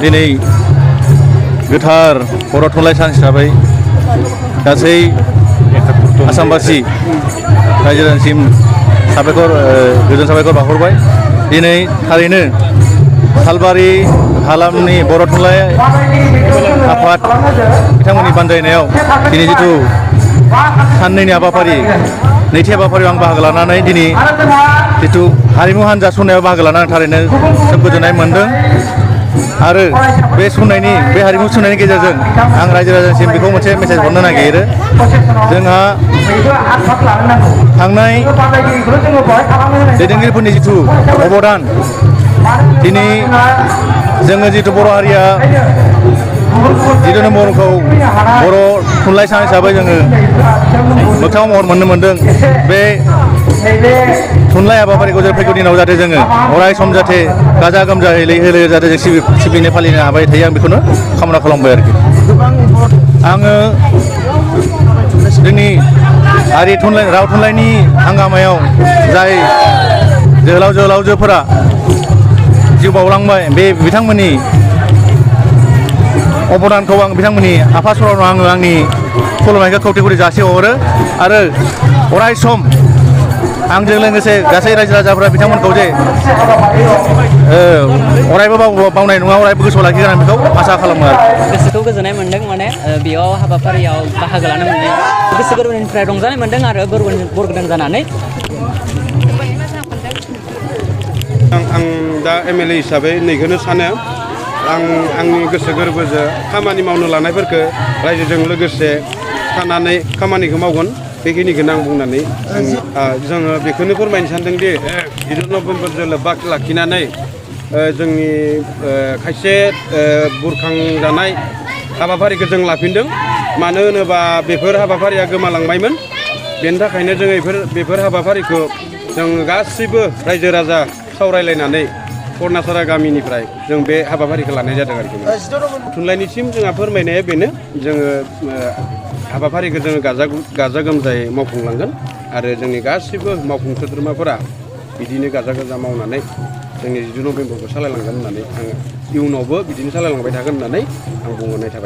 दिनै गोथार बर' थुनलाइ सान हिसाबै गासै आसामबासि रायजो राजासिम गोजोन साबायखर बावहरबाय। दिनै थारैनो सालबारि हालामनि बर' थुनलाइ आफाद बिथांमोननि बानजायनायाव दिनै जिथु साननैनि हाबाफारि नैथि हाबाफारियाव आं बाहागो लानानै दिनै जिथु हारिमु हान्जा सुनायाव बाहागो लानानै थारैनो जोबोद गोजोननाय मोनदों। आरो बे हारिमु सुनायनि गेजेरजों आं रायजो राजासिम बेखौ मोनसे मेसेज हरनो नागिरो। जोंहा थांनाय दैदेनगिरिफोरनि जिथु अबदान, दिनै जोङो जिथु बर' हारिया जिथु महरखौ बर' थुनलाइ सान हिसाबै जोङो मोगथाङाव महर मोननो मोनदों। बे थुनलाइ हाबाफारिखौ जों फैगौ दिनाव जाहाथे जोङो अराय सम जाहाथे गाजा गोमजायै लैहोर जाहाथे जों सिबिनो फालिनो हाबाय थायो, आं बेखौनो खामना खालामबाय आरोखि। आङो जोंनि राव थुनलाइनि हांगामायाव जाय जोहोलाव जोहोलावजोफोरा जिउ बाउलांबाय, बे बिथांमोननि अबदानखौ आं बिथांमोननि आफासुरावनो आङो आंनि खुलुमनायखौ खौथि खौथि जासिहरो। आरो अराय सम आंजों लोगोसे गासै रायजो राजाफोरा बिथांमोनखौ जे अरायबो बावनाय नङा, अरायबो गोसोआव लाखिगोन, आं बेखौ आसा खालामो आरो। गोसोखौ गोजोननाय मोन्दों, माने बेयाव हाबाफारियाव बाहागो लानो मोननाय गोसो गोरबोनिफ्राय रंजानाय मोन्दों आरो बरगोनां जानानै। आं दा MLA हिसाबै नैखौनो सानो, आंनि गोसो गोरबोजों खामानि मावनो लानायफोरखौ रायजोजों लोगोसे थानानै खामानिखौ मावगोन, बेखिनिखौनो आं बुंनानै जोङो बेखौनो फोरमायनो सानदों दि 7 नभेम्बरजों लोब्बा लाखिनानै जोंनि खायसे बुरखांजानाय हाबाफारिखौ जों लाफिनदों। मानो होनोबा बेफोर हाबाफारिया गोमालांबायमोन। बेनि थाखायनो जों बेफोर हाबाफारिखौ जों गासैबो रायजो राजा सावरायलायनानै कर्नासारा गामिनिफ्राय जों बे हाबाफारिखौ लानाय जादों आरोखि। थुनलाइनिसिम जोंहा फोरमायनाया बेनो, जोङो हाबाफारिखौ जोङो गाजा गोमजायै मावफुंलांगोन आरो जोंनि गासैबो मावफुं सोद्रोमाफोरा बिदिनो गाजा गोमजा मावनानै जोंनि 7 नभेम्बरखौ सालायलांगोन होननानै आङो इयुनावबो बिदिनो सालायलांबाय थागोन होननानै आं बुंहरनाय थाबाय।